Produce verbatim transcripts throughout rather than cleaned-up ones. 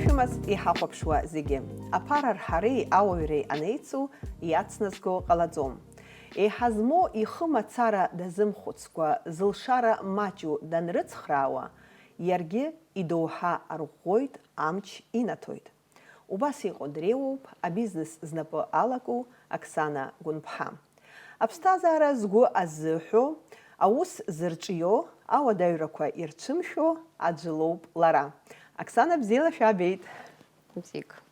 Шәымаз иҳахәаԥшуа зегьы, аԥара рҳареи ауаҩреи анеицу иацназго ҟалаӡом. Еиҳа змоу ихы мацара дазымхәыцкәа, зылшара маҷу данрыцхраауа, иаргьы идоуҳа арӷәӷәоит, амч инаҭоит. Убас иҟоу дреиуоуп абизнес знапы алаку Оксана Гәынԥҳа. Аԥсҭазаара згәы азыҳәо, аус зырҿио, ауадаҩрақәа ирцәымшәо аӡә лоуп лара. Оксана, бзиала шәаабеит! Бзиак.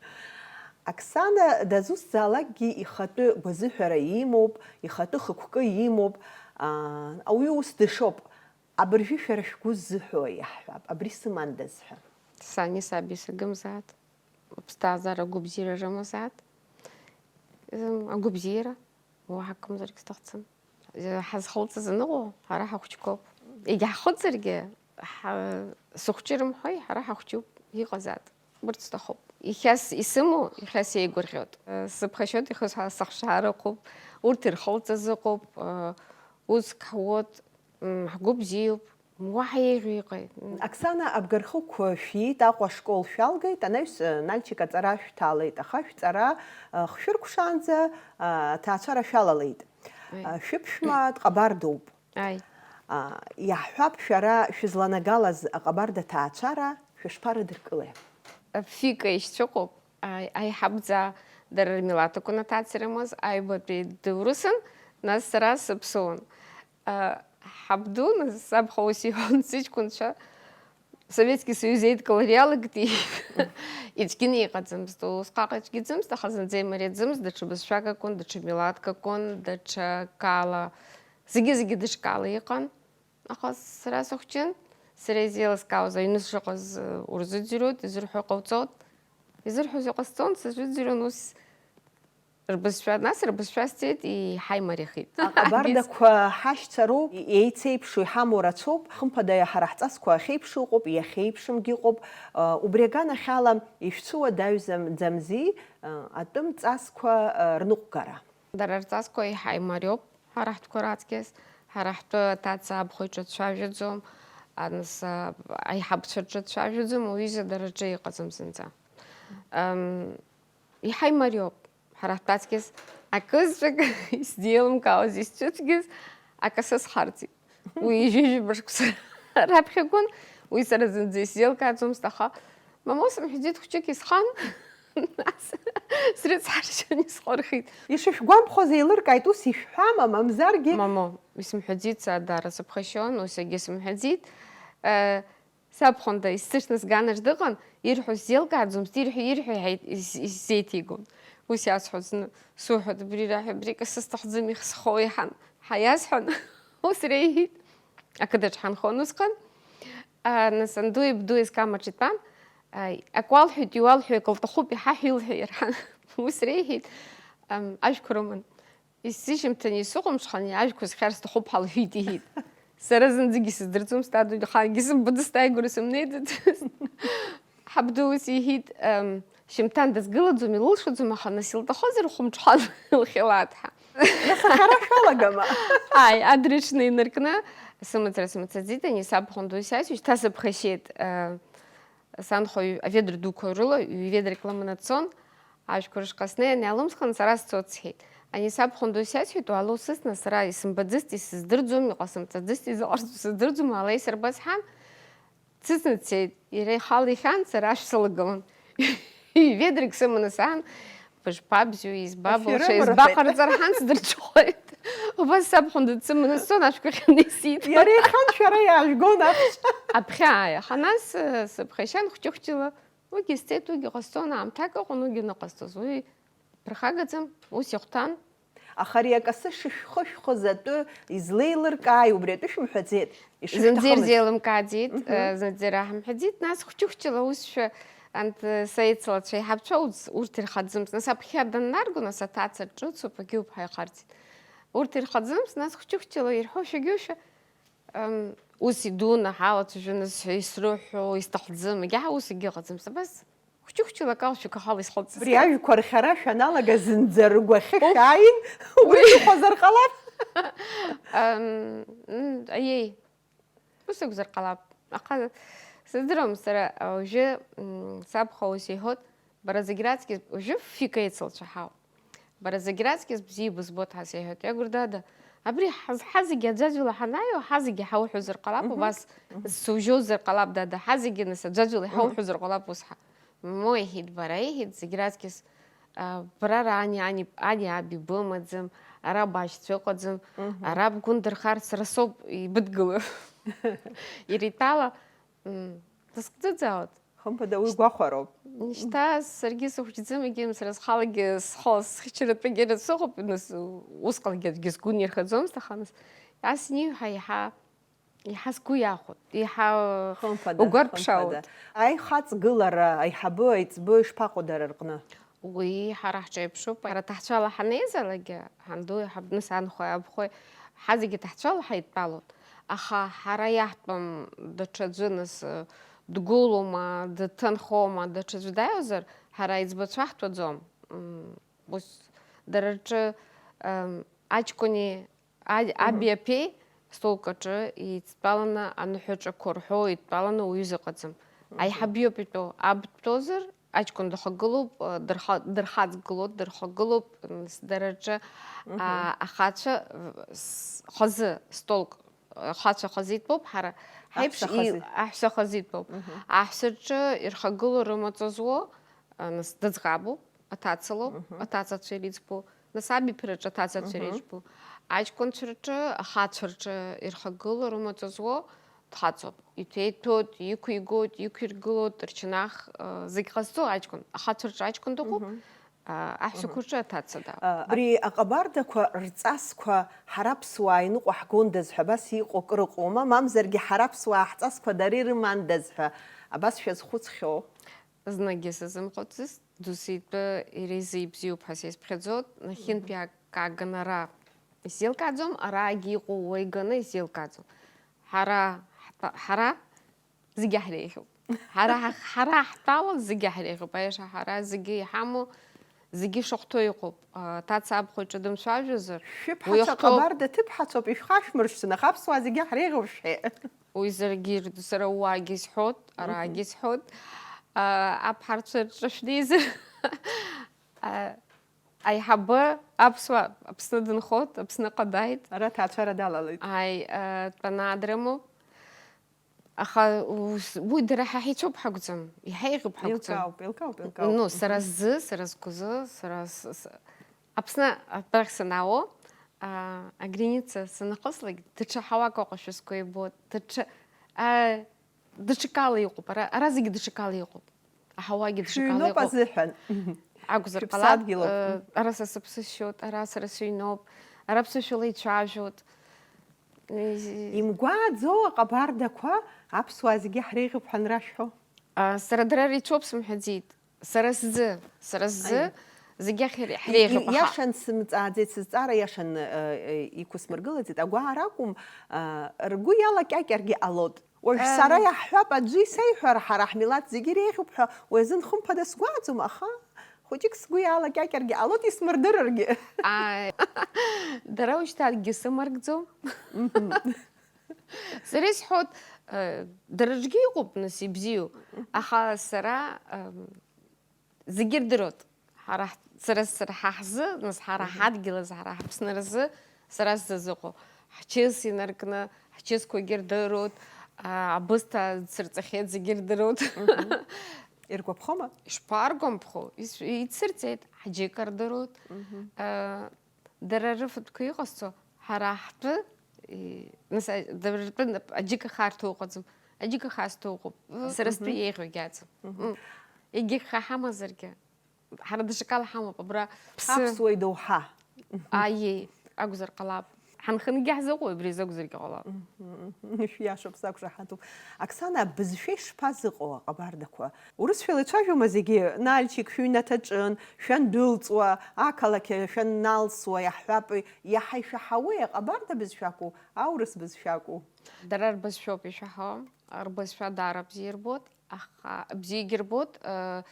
Оксана дызусҭзаалакгьы ихатәы гәазыҳәара имоуп, ихатәы хықәкы имоуп, аа, ауаҩы ус дышоуп. Абыржәы шәара шәгәы ззыҳәо иаҳҳәап, абри сымандаз ҳәа. Сани саби сагымзаат, аԥсҭазаара агәабзиара рымазаат. М, агәабзиара, уаҳа акымзарак сҭахӡам. Ҳазхылҵыз аныҟоу, ҳара ҳахәыҷқәоуп. Егьаҳхыҵыргьы, ҳа-, сыхәҷы рымҳәои, ҳара ҳахәҷуп, иҟазаат. Урҭ сҭахуп. Иахьа с-, исымоу, иахьа сеигәырӷьоит. Сыԥхашьоит, ихысҳәааз сыхшара ыҟоуп, урҭ ирхылҵыз ыҟоуп, уск ҳуот, м, ҳгәы бзиоуп, уаҳа еиӷьу иҟеи? Оксана, Абгархықә шәиит, Аҟәа ашкол шәалгеит, анаҩс, Нальчик аҵара шәҭалеит, аха шәҵара, хшәыркәшаанӡа, аҭаацәара шәалалеит. Аи. Шәыԥшәма дҟабардоуп. Аи. Иаҳҳәап, шәара шәызланагалаз аҟабарда ҭаацәара шәышԥарыдыркылеи? Фика ишьцәыҟоуп, аи-, аиҳабӡа дара рмилаҭ акәын аҭаацәа ирымаз, аҩбатәи дурысын, нас сара сыԥсуан. Ҳабду, нас сабхәа ус иҳәон, сыҷкәынцәа Советский Союз еидкылара иалагеит, иҳәеит. Ицәгьаны иҟаӡамызт, усҟак ицәгьаӡамызт, аха зынӡа имариаӡамызт, даҽа бызшәак акәын, даҽа милаҭк акәын, даҽакала, зегьы-зегьы даҽакала иҟан. Аха сара сыхәҷын, сара изеилыскаауаз аҩны сшыҟаз, э, урзыӡырҩуеит, изырҳәо ҟауҵоит. Изырҳәоз иҟасҵон, сызҩыӡырҩуан ус рбызшәа, нас рбызшәа сҵеит, еиҳа имариахеит. Аҟабардақәа ҳашьцәа роуп, еицеиԥшу иҳамоу рацәоуп, хымԥада ҳара ҳҵасқәа ахьеиԥшу ыҟоуп, иахьеиԥшымгьы ыҟоуп. Э, убри аганахьала ишәцәыуадаҩӡамзи, э, атәым ҵасқәа, э, рныҟәгара? Дара рҵасқәа еиҳа имариоуп. Ҳара ҳтәқәа раҵкьыс, ҳара ҳтәы аҭаца абхәа иҿы дцәажәаӡом, анс, а, аиҳабацәа рҿы дцәажәаӡом, уҩыза дара рҿы иҟаӡам зынӡа. Ам, иҳаимариоуп, ҳара ҳтәаҵкьыс акызаҵәык исзеилымкаауаз, исцәыцәгьаз акасы схарҵеит. Уи ҩажәижәаба шықәса раԥхьа акәын, уи сара зынӡа исзеилкааӡомызт, аха Мамоу сымҳәаӡеит, хәҷык исхан, нас срыцҳаршьаны исхырхит. Ишышәгәамԥхоз еилыркааит, ус ишәҳәама, мамзаргьы? Мамоу, исымҳәаӡеит, са даара сыԥхашьон, ус егьысымҳәаӡеит. Э, сабхәында, исзышьҭны сганаҿ дыҟан, ирҳәо сзеилкааӡомызт, ирҳәо, ирҳәо иҳаит-, ис-, исзеиҭеигон. Ус иасҳәоит зны, суҳәоит, абри раҳәа, абри касы сҭахӡам, ихсхо иҳан, ҳаиасҳәан, ус реиҳәеит. Ақыҭаҿ ҳанхон усҟан. А, нас, андуи абдуи скамаҿ итәан, а, ак уалҳәоит, иуалҳәо, акы лҭахуп, иҳаҳә илҳәа иарҳан. Ус реиҳәеит, ам, ажәқәа рыман. Исзышьҭымҭан, исыхәамҽхан, ажәқәа зхьар сҭахуп ҳәа лҳәеит, иҳәеит. Сара зынӡагьы сыздырӡом, стәадоу, ахаангьы сымбаӡацт, ааигәара сымнеит. Ҳабду ус иҳәеит, ам, шьымҭан дазгылаӡом, илылшаӡом, аха нас илҭахозар хәымҽхан лхьылааит ҳәа. Нас ахара шәалагама? Ааи, адырҩаҽны инаркны сымацара сымцаӡеит, ани саб хәынду сиасуеит, шьҭа сыԥхашьеит, э, санхәа ҩ-, аведра дуқәа рыла ҩ-, ведрак лыманы дцон, ажәқәа рышҟа снеин, иалымсхын, сара сцоит сҳәеит. Ани саб хәынду сиасуеит, уаала усысны, сара исымбаӡыст, исыздырӡом, иҟасымҵаӡыст, изыҟарҵо сыздырӡом, уаала исырба сҳәан, Дсыцны дцеит. Иара ихала ихьан, сара ашә сылагылан. Ҩ-, ведрак сыманы саан, бышԥабзиоу, избабылша, Аферым рҳәеит. Избаҟарҵар ҳан сдырҽхәоит. Убас саб хәында дсыманы сцон, ашәқәа хьаны исиҭон. Иара ихьан, шәара иаажәгон ахьшь. Аԥхьа ааи, аха нас, э, сыԥхашьан хәҷы-хәҷыла. Уигьы сцеит, уигьы ҟасҵон, аамҭак ыҟан, уигьы ныҟасҵоз. Уи ԥырхагаӡам, ус ихәҭан. Аха ари акасы шышәхышәхыз атәы излеилыркааи, убри атәы шәымҳәаӡеит, Зынӡа ишышәҭахымыз? Ирзеилымкааӡеит, Мгм. э, зынӡа ираҳамҳәаӡеит, нас хәҷы-хәҷыла аусшәа анҭ, э, саицлацәа иҳабцәа уц-, урҭ ирхаӡымызт. Нас аԥхьа даннарго, нас аҭаца ҿыцуп, агьуп ҳәа ихарҵеит. Урҭ ирхаӡымызт, нас хәҷы-хәҷыла ирҳәошәа-гьушәа, ам, ус идуны ҳалацәажәаны сҳәа-, исрыҳәо, исҭахӡам, егьа ус егьыҟаӡамызт. Абас Хәҷы-хәҷыла акалшәақәа ахала исхылҵыз. Убри ажәқәа рхьара шәаналага зынӡа ргәахьы Уф. Шәааин, уи Уи. Шәыхәозар ҟалап. Ам, м, аиеи, ус акәзар ҟалап. Аха Сыздыруам сара, а, уажәы, м, сабхәа ус иҳәоит, бара зегь раҵкьыс, уажәы фҩык еицылцәаҳауп. Бара зегь раҵкьыс бзиа бызбоит ҳәа сеиҳәоит. Иагәырдада, абри ҳаз-, ҳазегьы аӡәаӡәала ҳанаио, ҳазегьы ҳауҳәозар ҟалап, Мгм. убас Мгм. сужьозар ҟалап, дада, ҳазегьы нас аӡәаӡәала Мгм. иҳауҳәозар ҟалап ус ҳа. Мои иҳәеит, бара иҳәеит, зегь раҵкьыс, а, бара ара ани, ани, ани аби бымаӡам, ара башьцәа ыҟаӡам, Мгм. ара бгәы ндырхар сара соуп ибыдгыло. Иара итәала, м, дысгәӡӡаауеит. Хымԥада, уи гәахәароуп. Шьҭа саргьы сыхәыҷӡам, егьим сара схалагьы схы-, схьчаратәы егьырацәоуп, нас, усҟангьы аӡәгьы сгәы нирхаӡомызт, аха нас, ас иниҳәа иаҳа, иаҳа сгәы иахәоит, иаҳа Хымԥада, угәарԥшаауеит. Хымԥада. Аихаҵгылара, аиҳабы, аиҵбы ишԥаҟоу дара рҟны? Уи ҳара ҳҿеиԥшуп. Ҳара аҭаҳцәала ҳанеизалакгьы, ҳанду, ҳаб-, нас анхәеи абхәеи, ҳазегьы аҭаҳцәала ҳаидтәалоуп. Аха ҳара иаҳтәым даҽаӡәы, нас, дгәылоума, дҭынхома, даҽаӡәы дааиуазар, ҳара аиҵбацәа ҳтәаӡом. М, ус, дара рҿы, ам, аҷкәыни аи-, Мгм. аби аԥеи столк аҿы еидтәаланы аныҳәаҿақәа рҳәо еидтәаланы уаҩы зыҟаӡам. Мгм. Аиҳаб иоуп итәоу, аб дтәозар, аҷкәын дхагылоуп, дырха-, дырхаҵгылоуп, дырхагылоуп, м, с-, дара рҿы, Мгм. а, ахацәа, с-, хазы, столк, ахацәа хазы итәоуп, ҳара ҳаиԥш Аҳәса и-, хазы. аҳәса хазы итәоуп. Мгм. Аҳәса рҿы ирхагылоу рымаҵ зуо, а, нас дыӡӷабуп, аҭаца лоуп, Мгм. аҭацацәа иреиҵбу, нас абиԥараҿы аҭацацәа Мгм. иреиҵбу, аҷкәынцәа рҿы, ахацәа рҿы ирхагылоу рымаҵ зуо, дхаҵоуп. Иҭеиҭәоит, иқәигоит, иқәиргылоит, рчанах, э, зегь ҟазҵо аҷкәын. Ахацәа рҿы аҷкәын дыҟоуп, Мгм. а, аҳәсақәа Мгм. рҿы аҭаца даауп. А, абри аҟабардақәа рҵасқәа ҳара аԥсуаа иныҟәаҳгондаз ҳәа абас иҟоу акыр ыҟоума? Мамзаргьы ҳара аԥсуаа ҳҵасқәа дара ирымандаз ҳәа абас шәазхәыцхьоу? Знагьы сазымхәыцызт, досу итәы иара изы ибзиоуп ҳәа сизԥхьаӡоит, нахьхьынтәи Мгм. акы ааган ара исзеилкааӡом, араагьы иҟоу уа иганы исзеилкааӡом. Ҳара ҳтәа-, ҳара зегьы ҳреиӷьуп. Ҳара ҳа-, ҳара ҳтәала зегьы ҳреиӷьуп. Аиаша ҳара зегьы иҳамоу, зегьы шахәҭоу иҟоуп. А, ҭаца абхәа иҿы дымцәажәозар, Шәыԥҳацәа уи ахәҭоуп. Ҟабарда ҭыԥҳацәоуп, ишәхашәмыршҭын, аха аԥсуаа зегьы ҳреиӷьуп шәҳәеит. Уи заргьы иртә-, сара уаагьы исҳәоит, Мгм. араагьы исҳәоит. А, аԥҳарцәа рҿы шәнеизар, а, аиҳабы аԥсуа Аԥсны дынхоит, Аԥсныҟа дааит. Ара аҭаацәара далалеит. Ааи, а, тәанаа дрымоуп. Аха ус, уи дара ҳа ҳицәоуп ҳакәӡам, иҳаиӷьуп ҳакәӡам. Еилкаауп, еилкаауп, еилкаауп. Ну, сара Мгм. сзы, сара сгәы азы, сара с-, с-, Аԥсны атәарахь санаауо, а, аграница санахыслак, даҽа ҳауак ыҟоушәа сгәы ибоит, даҽа, а, даҽакала иҟоуп, ара, ара зегьы даҽакала иҟоуп. Аҳауагьы даҽакала Шәыҩноуп иҟоуп. Азыҳәан. Акәзар ҟалап, Шәыԥсадгьылоуп. Э, ара са сыԥсы сшьоит, ара сара сыҩноуп, ара ԥсышәала ицәажәоит. Э, Имгәааӡоу аҟабардақәа аԥсуаа зегьы ҳреиӷьуп ҳәа анрашәҳәо? А, сара дара реицәоуп сымҳәаӡеит. Сара сзы, сара сзы Аи. зегьы ҳреи-, И-, ҳреиӷьуп, и-, аха иашан сымҵааӡеит, сызҵаара иашан, э, э, иқәысмыргылаӡеит. Агәаара акәым, э, ргәы иалакьакьаргьы ҟалоит. Уажә Э. сара иаҳҳәап, аӡәы исеиҳәар, ҳара ҳмилаҭ зегьы иреиӷьуп ҳәа, уи азын хымԥада сгәаӡом, аха хәыҷык сгәы иалакьакьаргьы ҟалоит, исмырдырыргьы. Ааи. Дара ушьҭа акгьы сымаркӡом. Мгм. Сара исҳәоит, э, дара рҿгьы иҟоуп, нас, ибзиоу. Мгм. Аха сара, эм, зегьы ирдыруеит. Ҳара ҳ-, сара, сара ҳа ҳзы, нас, ҳара Мгм. ҳадгьыл азы, ҳара ҳаԥсны рзы, сара сзы зыҟоу. Ҳчыс инаркны, ҳчысқәагьы ирдыруеит, а, абысҭа дсырҵахьеит, зегьы ирдыруеит. Мгм. Иргәаԥхома? Ишԥаргәамԥхо? Ис-, ицырҵеит, ҳџьыка рдыруеит. Мгм. А, дара рыфатәқәа иҟасҵо, ҳара ҳтәы, и, нас, а, дара ртәы нап-, аџьыка хаа рҭоу ыҟаӡам, аџьыка хаа зҭоу ыҟоуп. Сара стәы Мгм. еиӷьугьы аӡам. Мгм. М. Егьырҭ хаа ҳамазаргьы, ҳара даҽакала ҳамоуп, абра ԥсы. Аԥсуа идоуҳа. Аиеи, акәзар ҟалап. Ҳанхынгьы ҳзыҟои, абри азы акәзаргьы ҟалап. Мгм, мгм. Шәиашоуп, сақәшаҳаҭуп. Оксана, бызшәа ишԥазыҟоу аҟабардақәа? Урысшәала ицәажәома зегьы? Нальчик шәыҩнаҭаҿын, шәандәылҵуа, ақалақь шәанналсуа, иаҳҳәап, иаҳа ишәаҳауеи аҟабарда бызшәакәу, аурыс бызшәакәу? Дара рбызшәоуп ишәаҳауа, рбызшәа даара бзиа ирбоит, аха бзиагьы ирбоит, э,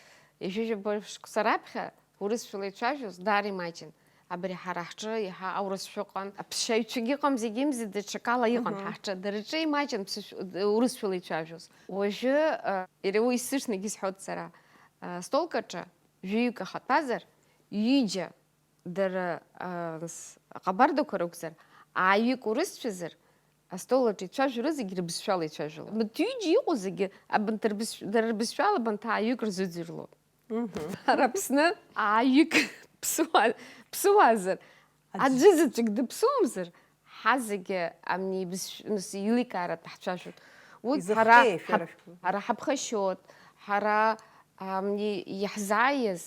ҩажәижәаба шықәса раԥхьа урысшәала ицәажәоз даара имаҷын. Абри ҳара ҳҿы иаҳа аурысшәа ыҟан. Аԥсшьаҩцәагьы ыҟам, зегьы имзи, даҽакала иҟан Мгм. ҳа ҳҿы. Дара рҿы имаҷын ԥсышә-, урысшәала ицәажәоз. Уажәы, э, иара уи исышәнагьы сҳәоит сара. Э, столк аҿы жәаҩык ахатәазар, ҩыџьа дара, э, с-, аҟабардақәа ракәзар, ааҩык урысцәазар, астол аҿы ицәажәо рызегь рыбызшәала ицәажәалон. Абанҭ ҩыџьа иҟоу зегьы, абанҭ рбызшә-, дара рбызшәала абанҭ ааҩык рзыӡырҩлон. Мгм. Ҳара Аԥсны ааҩык ԥсуа-, ԥсуазар, Аӡә- аӡәы заҵәык дыԥсуамзар, ҳазегьы амни ибызшә-, нас еиликааратә ҳцәажәоит. Уи Изыхҟьеи ҳара шәара ҳаԥ-, шәгәы? ҳара ҳаԥхашьоит, ҳара амни иаҳзааиз,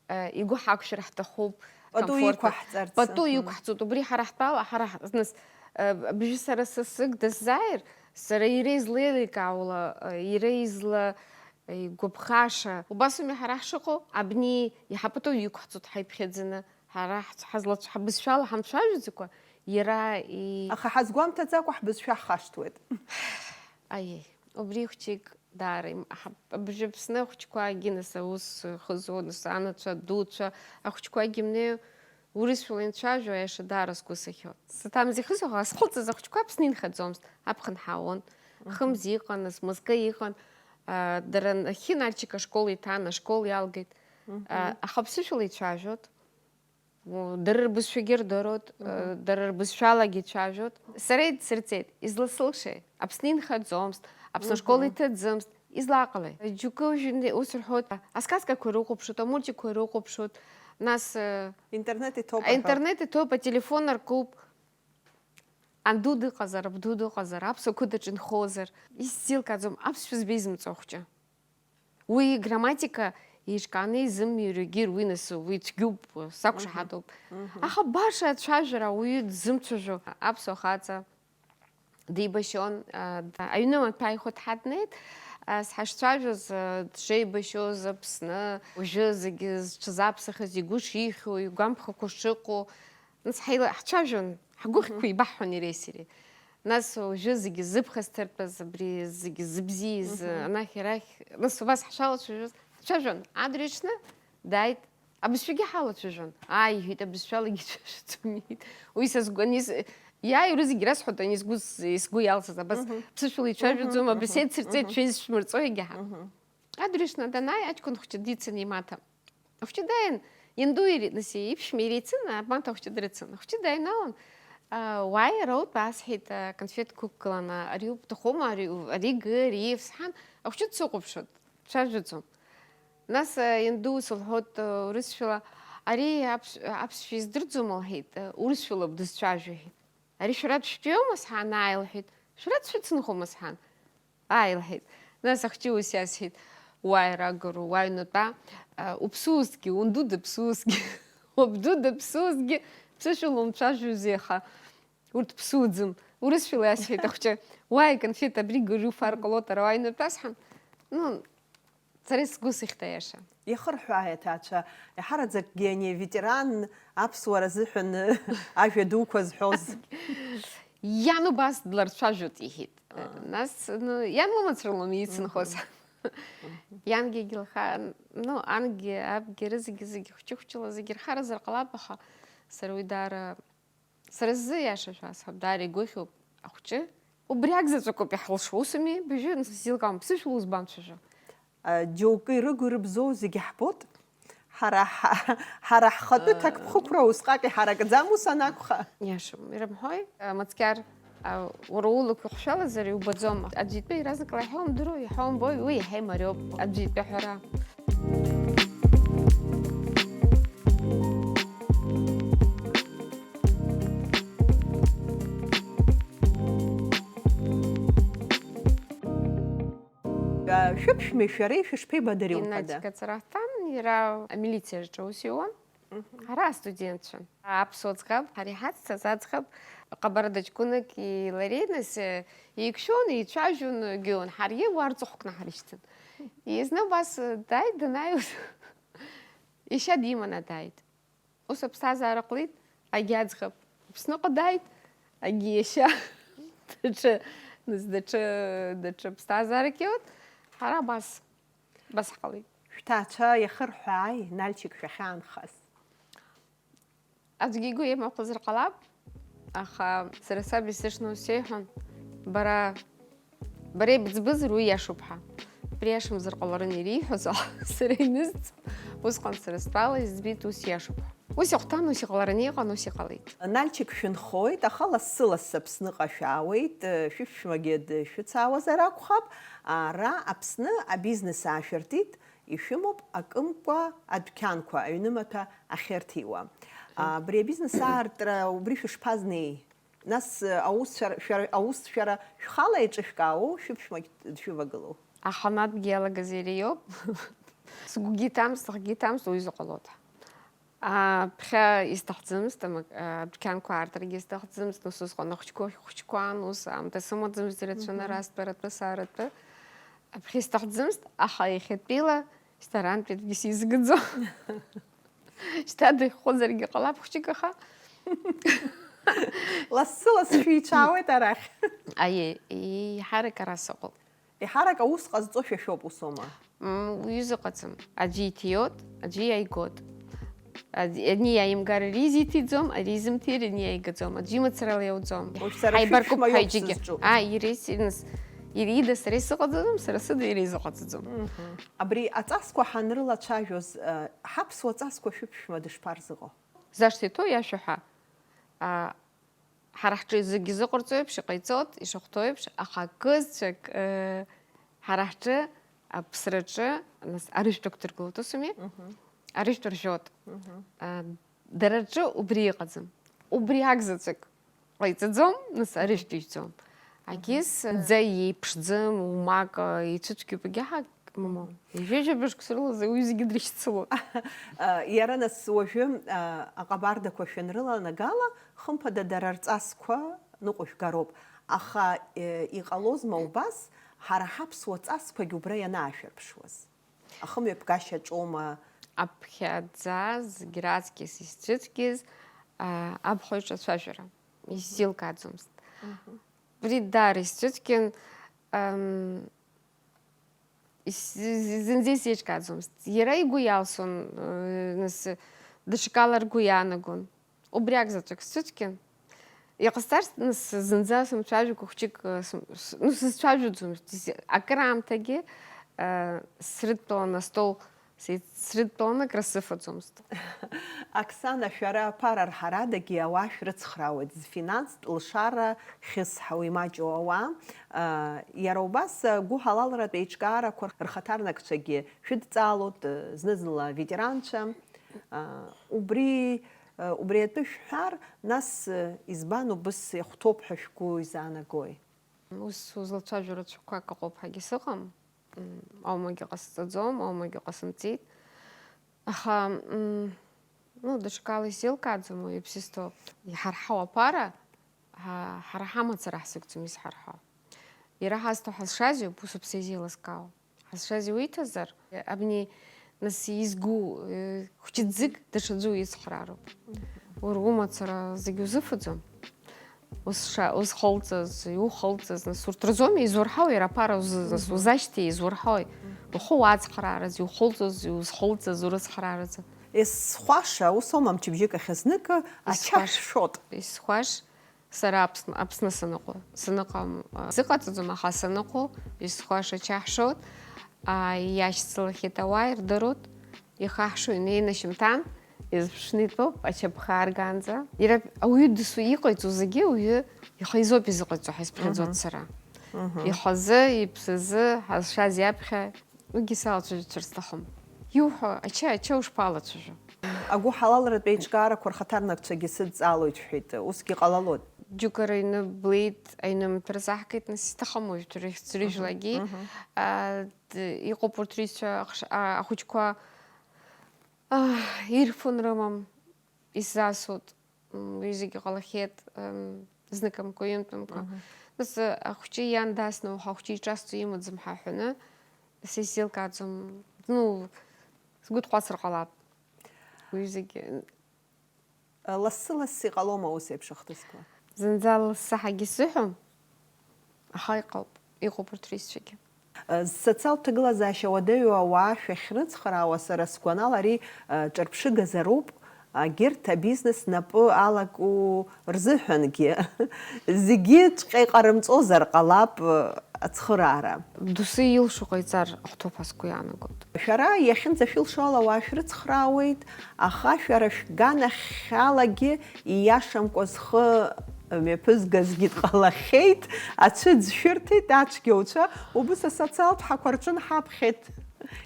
э, игәы ҳақәшәар ҳҭахуп, Пату комфортно. Иқәаҳҵарц, Пату аҳа. Иқәаҳҵоит. Убри ҳара ҳтәала, ҳара ҳ-, нас, э, абжьы сара сасык дысзааир, сара иара излеиликаауала, э, иара изла-, э, игәаԥхаша. Убас ауми ҳара ҳшыҟоу, абни иаҳа пату иқәаҳҵоит ҳаиԥхьаӡаны. Ҳара ҳц-, ҳазлацә-, ҳбызшәала ҳамцәажәаӡакәа, иара и-, Аха ҳазгәамҭаӡакәа ҳбызшәа ҳхашҭуеит. Аиеи, убри хәҷык даара им-, ҳа-, абыржәы Аԥсны ахәҷқәагьы, нас, аус хызуа, нас, анацәа, адуцәа, ахәҷқәагьы имнеиуа, урысшәала инцәажәо, аиаша даара сгәы сыхьуан. Саҭамзи хызуа, схылҵыз ахәҷқәа Аԥсны инхаӡомызт, аԥхын ҳаауан. Мгм. Хымз иҟан, нас, мызкы иҟан, а, дара нахьхьи Нальчик ашкол иҭан, ашкол иалгеит. Мгм. А, аха аԥсышәала ицәажәот. Дара рбызшәагьы рдыруеит, Мгм. Дара рбызшәалагьы ицәажәоит. Сара идсырҵеит, изласылшеи? Аԥсны инхаӡомызт, Аԥсны ашкол Мгм. Иҭаӡымызт, излаҟалеи? Џьоукы уажәы ус рҳәоит, асказкақәа ирыхәаԥшуеит, амультикқәа ирыхәаԥшуеит, нас, э, Интернет иҭоуп рҳәоит. Аинтернет иҭоуп, ателефон аркуп. Анду дыҟазар, абду дыҟазар, аԥсуа қыҭаҿ инхозар, исзеилкааӡом, аԥсшәа збеизымҵо ахәҷы. Уи грамматика еиҿкааны изымҩыр егьир, уи нас, уи цәгьоуп, сақәшаҳаҭуп. Мгм. Аха баша ацәажәара ауаҩы дзымцәажәо аԥсуа хаҵа дибашьон, а, да-, аҩны маҭәа ихәыҭҳа днеит, а, сҳашцәажәоз, а, дшеибашьоз Аԥсны, уажәы зегьы зҽызаԥсахыз, игәы шихьуа, игәамԥхақәа шыҟоу, нас ҳаила-, ҳцәажәон, ҳгәыхьқәа Мгм. Еибаҳҳәон иареи сареи. Нас уажәы зегьы зыԥхасҭартәыз, абри зегьы зыбзиаз, Мгм. Анахь-арахь, нас убас ҳшалацәажәоз, ҳцәажәон, адырҩаҽны дааит, абызшәагьы ҳалацәажәон. Ааи, иҳәеит, абызшәалагьы ицәажәаӡом, иҳәеит. Уи са сгәы анис-, иааиуа зегьы расҳәоит, ани сгәы с-, сгәы иалсыз, абас Мгм. Ԥсышәала ицәажәаӡом, Мгм, абас мгм, еицырҵеит, мгм. Шәеизышәмырҵо, егьаҳа. Мгм. Адырҩаҽны данааи, аҷкәын хәҷы дицын имаҭа. Ахәҷы дааин, ианду ири-, нас иԥшәма иреицын, амаҭа ахәҷы дрыцын. Ахәҷы дааиналан, а, уааи, ара утәа, асҳәеит, а, конфетқәа ықәгыланы, ари убҭахума, ари, ари гы, ари иаф, сҳәан, ахәҷы дсыхәаԥшуан, дцәажәаӡом. Нас, а, ианду ус лҳәоит, а, урысшәала, ари аԥш-, аԥсшәа издырӡом, лҳәеит, а, урысшәалоуп дызцәажәо, иҳәеит. Ари шәара дшәтәиоума, сҳәан, ааи, лҳәеит, шәара дшәыцынхома, сҳәан. Ааи, лҳәеит. Нас ахәҷы ус иасҳәеит, уааи, рагароу, уааи, унатәа, а, уԥсуазҭгьы, унду дыԥсуазҭгьы, уабду дыԥсуазҭгьы, ԥсышәала умцәажәози аха, урҭ ԥсуӡым. Урысшәала иасҳәеит ахәҷы, уааи, конфет, абри гыруфар ҟалоит, ара уааи, унатәа, сҳәан. Ну, сара сгәы сыхьт, аиаша. Ихырҳәааи аҭаацәа, иаҳараӡакгьы ани аветеран аԥсуара азыҳәан ажәа дуқәа зҳәоз. Иан убас дларцәажәоит, иҳәеит. Аа. Нас, ну, иан лымацара лоуми ицынхоз. Мгм. Иангьы егьылхаан, ну, ангьы, абгьы, рызегьы, зегьы хәҷы-хәҷыла, зегьы рхаразар ҟалап, аха сара уи даара, сара сзы, иаша шәасҳәап, даара игәыхьуп ахәҷы. Убри акзаҵәык ауп иаҳлшо, усуми, быжьы, нас, сзеилкаауам, ԥсышәала узбамцәажәо. А, џьоукы ирыгу ирыбзоу зегьы ҳбоит. Ҳара ҳа-, ҳара ҳхатәы Аа. Ҭакԥхықәра усҟак иҳаракӡам ус анакәха. Иашам, ирымҳәои, а, Мацкьар, а, уара улақәа ихшәалазар иубаӡом. Аӡәы итәы иаразнакала иҳәо умдыруеи, иҳәо умбои, уи иаҳа имариоуп, аӡәы итәы аҳәара. Шәыԥшәмеи шәареи шәышԥеибадыри, Геннади ухада? Кацараҭан, иара амилициаҿы аус иуан. Мгм. Ҳара астудентцәан. Аԥсуа ӡӷаб, ҳара иҳацҵаз аӡӷаб, ҟабарда ҷкәынак лареи, нас, еиқәшәон, еицәажәон, геон. Ҳаргьы уа рҵыхәкны ҳрышьҭан. Зны убас дааит, данааиуаз, иашьа диманы дааит. Ус аԥсҭазаара ҟалеит, агьи аӡӷаб Аԥсныҟа дааит, агьи иашьа даҽа, нас даҽа, даҽа ԥсҭазаарак иоуит. Ҳара абас, абас ҳҟалеит. Шәҭаацәа иахырҳәааи, Нальчик шәахьаанхаз? Аӡәгьы игәы иамахәызар ҟалап, аха сара саб исышьҭны ус сеиҳәон, бара, бара ибыӡбызар уи иашоуп ҳәа. Убри иашамзар ҟаларын иара ииҳәоз, аха сара инызҵ, усҟан сара стәала избеит ус иашоуп ҳәа. Ус ихәҭан, ус иҟалараны иҟан, ус иҟалеит. Нальчик шәынхоит, аха лассы-лассы Аԥсныҟа шәаауеит, шәыԥшәмагьы дышәыцаауазар акәхап, ара Аԥсны абизнес аашәыртит, ишәымоуп акымкәа адәқьанқәа, аҩнымаҭәа ахьырҭиуа. Абри абизнес аартра убри шәышԥазнеи? Нас, аус шәара, шәара, аус шәара шәхала еиҿышәкаау, шәыԥшәмагь дшәывагылоу? Аханатәгьы иалагаз иара иоуп. Сгәгьы иҭамызт, сыхгьы иҭамызт, уаҩы изыҟалоит. А, ԥхьа исҭахӡамызт, амак-, а, адәқьанқәа аартрагьы исҭахӡамызт, ус усҟан ахәыҷқәа хәыҷқәан, ус аамҭа сымаӡамызт ирацәаны Мгм. ара стәаратәы, сааратәы. Аԥхьа исҭахӡамызт, аха иахьатәила шьҭа арантәи аӡәгьы сизыгӡом. Шьҭа дыхьхозаргьы ҟалап хәыҷык, аха. Лассы-лассы шәеицәаауеит арахь. Аиеи, еиҳарак ара сыҟоуп. Еиҳарак аус ҟазҵо шәа шәоуп, усоума? М, уаҩы зыҟаӡам. Аӡәы иҭиоит, аӡәы иааигоит. Аӡ-, ани иааимгар ари изиҭиӡом, ари изымҭир ани иааигаӡом. Аӡәы имацарала иауӡом. Уажә сара Ҳаибаркуп шәыԥшәма иоуп ҳаҩыџьагьы. Сызҿу. Ааи, иара ис-, иныс-, иара ида сара исыҟаҵаӡом, сара сыда иара изыҟаҵаӡом. Мгм. Абри аҵасқәа ҳанрылацәажәоз, э, ҳаԥсуа ҵасқәа шәыԥшәма дышԥарзыҟоу? Зашҭа иҭоу иашәа ҳәа. А, Ҳара ҳҿы зегьы зыҟарҵо еиԥш иҟаиҵоит, ишахәҭоу еиԥш, аха акызаҵәык, э, ҳара ҳҿы, аԥсраҿы, нас, арыжәтә ықәдыргылоит, ус ауми? Мгм. Арыжәтә ржәуеит. Мгм. А, дара рҿы убри ыҟаӡам. Убри акзаҵәык ҟаиҵаӡом, нас, арыжәтә ижәӡом. Агьыс, Мгм. Ӡа иеиԥшӡам, умак, э, ицәыцәгьоуп, агьаҳа Мамоу, ижәижәаба шықәса рыла уи зегьы дрышьцылон. Иара нас уажәы, а, аҟабардақәа шәанрыланагала, хымԥада дара рҵасқәа ныҟәышәгароуп. Аха, э, иҟалозма убас, ҳара ҳаԥсуа ҵасқәагь убра ианаашәырԥшуаз? Ахымҩаԥгашьа ҿоума? Аԥхьаӡа зегь раҵкьыс исцәыцәгьаз, а, абхәа иҿацәажәара исзеилкааӡомызт. Мгм. Убри даара исцәыцәгьан, ам, Ис-, з-, зынӡа исеиҿкааӡомызт. Иара игәы иалсон, э, нас, даҽакала ргәы иаанагон. Убри акзаҵәык сцәыцәгьан. Иҟасҵарц, нас, зынӡа сымцәажәакәа хәҷык, э, сым-, с-, ну, сызцәажәаӡомызт. Ис-, акыраамҭагьы, э, срыдтәалан астол, сеи-, срыдтәалан акры сыфаӡомызт. Оксана, шәара аԥара рҳарадагьы ауаа шәрыцхраауеит, зфинанстә лшара хьысҳау, имаҷу ауаа, а, иара убас, а, гәыҳалалратә еиҿкаарақәа рхаҭарнакцәагьы шәыдҵаалоит, а, зны-зынла аветеранцәа. А, убри, а, убри атәы шәҳәар, нас, а, избан убыс иахәҭоуп ҳәа шәгәы изаанагои? Ус узлацәажәо рацәақәак ыҟоуп ҳәагьы сыҟам. М, аумагьы ҟасҵаӡом, аумагьы ҟасымҵеит. Аха, м, ну, даҽакала исзеилкааӡом уи иԥсыз ҭоуп. Иҳарҳау аԥара, ҳа-, ҳара ҳамацара ҳзықәӡам изҳарҳау. Иара ҳазҭо ҳазшаз иоуп, ус аԥсы изеилыскаауа. Ҳазшаз иуиҭазар, абни, нас, изгу, э, хәҷы ӡык даҽаӡәы уицхраароуп. Уара умацара зегь узыфаӡом. Узша-, узхылҵыз, иухылҵыз, нас, урҭ рзоуми изурҳау, иара аԥара узы-, нас, Мгм. узашьҭеи изурҳауи? Мгм. Ухы уацхрааразы, иухылҵыз, иузхылҵыз урыцхрааразы. Есхәаша, ус аума мчыбжьык ахьазнык ача Есхәаш-, шәшот? Есхәаш, сара Аԥсны, Аԥсны саныҟоу, саныҟам, а, сыҟаҵаӡом, аха саныҟоу, есхәаша ача ҳшот, а, иашьцылахьеит ауаа, ирдыруеит. Ихаҳшо инеины ашьымҭан, изԥшны итәоуп, ачаԥха аргаанӡа. Иара ауаҩы дасу иҟаиҵо зегьы ауаҩы ихы изоуп изыҟаиҵо ҳәа исԥхьаӡоит Мгм. сара. Мгм. Ихазы, иԥсазы, ҳазшаз иаԥхьа, уигьы салацәажәацәар сҭахым. Иуҳәо, ача, ача ушԥалацәажәо? Агәыҳалалратә еиҿкаарақәа рхаҭарнакцәагьы сыдҵаалоит шәҳәеит, усгьы ҟалалоит? Џьоук ара иныблеит, аҩнымҭа рзаҳгеит, нас исҭахым уажәтәи рыхьӡ-, Мгм, рыжәлагьы. Мгм. А, д-, иҟоуп урҭ рҩызцәа ахш-, а, ахәыҷқәа. Аа, ирфон рымам, исзасуеит, м, уи зегьы ҟалахьеит, м, зныкымкәа, ҩынтәымкәа. Мгм. Нас, э, ахәҷы иан дасны, уаха ахәҷы иҿасҵо имаӡам ҳәа ҳәаны, са исзеилкааӡом, ну, сгәы дхәацыр ҟалап. Уи зегьы. Лассы-лассы иҟалома ус еиԥш ахҭысқәа? Зынӡа лассы ҳәагьы сыҳәом, аха иҟоуп, иҟоуп урҭ рҩызцәагьы. Социалтә ҭагылазаашьа уадаҩу ауаа шәахьрыцхраауа, сара сгәанала, ари, ҿырԥшыгазароуп, Агьырҭ абизнес напы алаку рзыҳәангьы зегьыҵәҟьа иҟарымҵозар ҟалап ацхыраара. Доусы илшо ҟаиҵар ҳҭоуп ҳәа сгәы иаанагоит. Шәара иахьынӡашәылшо ала ауаа шәрыцхраауеит, аха шәара шәганахьалагьы ииашамкәа зхы мҩаԥызгазгьы ҟалахьеит, ацәыӡ шәырҭеит ацәгьауцәа, убыс асоциалтә ҳақәа рҿынҳаԥхьеит.